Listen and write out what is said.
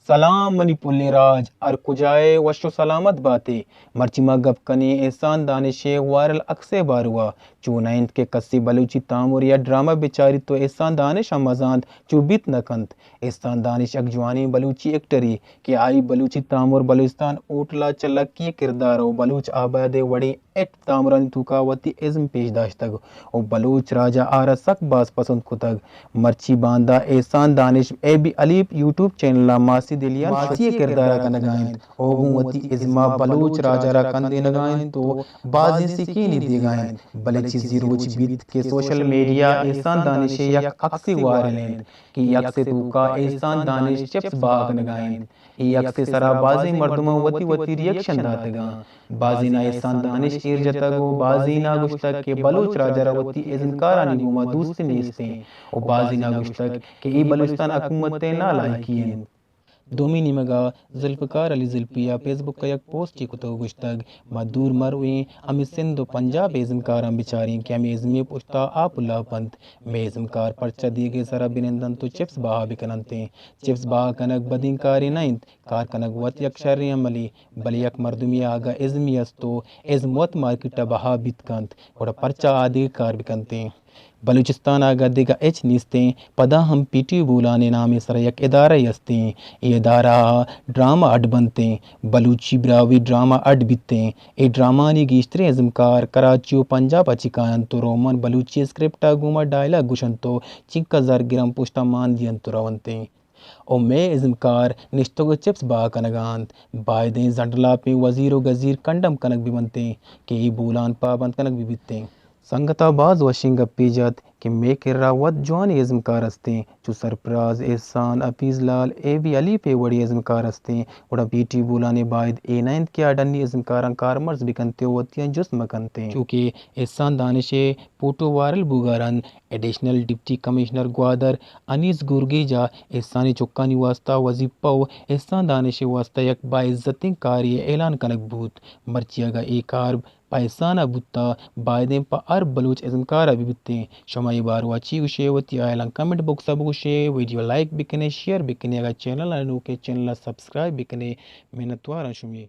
سلام منی پلیں راج، ہر کجا ئے وش و سلامت باتے۔ مرچی ما گپ کنیں احسان دانش ءِ وائرل عکس ءِ باروا۔ چو نہ انت کہ کسے بلوچی تامر یا ڈرامہ بچاریت تو احسان دانش ءَ مزانت، چو بیت نہ کنت۔ احسان دانش یک جوانیں بلوچی ایکٹرے کہ آئی بلوچی تامر بلوچستان ہوٹل ءَ چہ لکی کردار و بلوچ آباد ءِ وڑیں ہٹ تامرانی توکا وتی ازم پیش داشتگ و بلوچ راج ءَ آرا سک باز پسند کتگ۔ مرچی باندا احسان دانش اے بی الیپ یوٹیوب چینل ءَ ماسی دلیان ماسی ءِ کردار ءَ کنگا انت و گوں وتی ازم ءَ بلوچ راج ءَ را کندینگا انت و بازیں سکینے دیگا انت، بلے چیزے روچ بیت کہ سوشل میڈیا ءَ احسان دانش ءِ یک عکسے وائرل انت کہ اے عکس ءِ توکا احسان دانش چپس بہا کنگا انت۔ اے عکس ءِ سرا بازیں مردماں وتی وتی ریئیکشن داتگاں۔ بازیناں احسان دانش ایر جتگ و بازیناں گوشتگ کہ بلوچ راج ءَ را وتی ازمکارانی گوما دوستی نیست انت و بازیناں گوشتگ کہ اے بلوچستان حکومت ءِ نالائکی انت۔ دومی نیمگ ءَ ذوالفقار علی ذوالفی ءَ فیس بک ءَ یک پوسٹے کتگ و گوشتگ، ما دور مہ رویں، ہمے سندھ و پنجاب ءِ ازمکاراں بچاریں کہ ہمے ازم ءِ پشت ءَ آپ و لاپ انت۔ مئے ازمکار پرچا دیگ ءِ سرا بنندنت و چپس بہا بکننت؟ چپس بہا کنگ بدیں کارے نہ انت، کار کنگ وت یک شریں عملے، بلے یک مردمے ءَ اگاں ازمے است و ازم وت مارکیٹ ءَ بہا بیت کنت، گڑا پرچا آ دگہ کار بکنت؟ بلوچستان ءَ اگاں دگہ ہچ نیست انت، پدا ہم پی ٹی بولان ءِ نام ءِ سرا یک ادارہ است انت۔ اے ادارہ ءَ ڈرامہ اڈ بنت انت، بلوچی براہوئی ڈرامہ اڈ بیت انت۔ اے ڈرامہانی گیشتریں ازمکار کراچی و پنجاب ءَ چہ کاینت و رومن بلوچی اسکرپٹ ءَ گوما ڈائیلاگ گوشنت و چنکا زر گرنت پشت ءَ مان دینت و رونت انت۔ و مئے ازمکار نشتگ و چپس بہا کنگا انت۔ بائدیں زنڈلاپیں وزیر و گزیر کنڈم کنگ بہ بنت انت کہ اے بولان پابند کنگ بہ بیت انت۔ سنگت ءَ باز وشیں گپے جت کہ مئے کرا وت جوانیں ازمکار است انت، چو سرفراز، احسان، حفیظ لال، اے بی الیپ ءِ وڑیں ازمکار است انت، گڑا پی ٹی بولان ءَ باید اے نہ انت کہ آ ڈنی ازمکاراں کارمرز بہ کنت و وتیاں جست مہ کنت۔ چو کہ احسان دانش ءِ فوٹو وائرل بوگا رند ایڈیشنل ڈپٹی کمشنر گوادر انیس گورگیج ءَ احسان ءِ چکانی واستا وظیفہ و احسان دانش ءِ واستا یک باعزتیں کارے ءِ اعلان کنگ بوت۔ مرچی اگاں اے کار پہ احسان ءَ بوتہ، بائدیں پہ ہر بلوچ ازمکار ءَ بہ بیتیں۔ شما اے باروا چی گوشے؟ وتی ہیالاں کمنٹ باکس ءَ بگوشے، ویڈیو لائک بکنے، شیئر بکنے، اگاں چینل ءَ نوکے چینل ءَ سبسکرائب بکنے۔ منتواراں شمے۔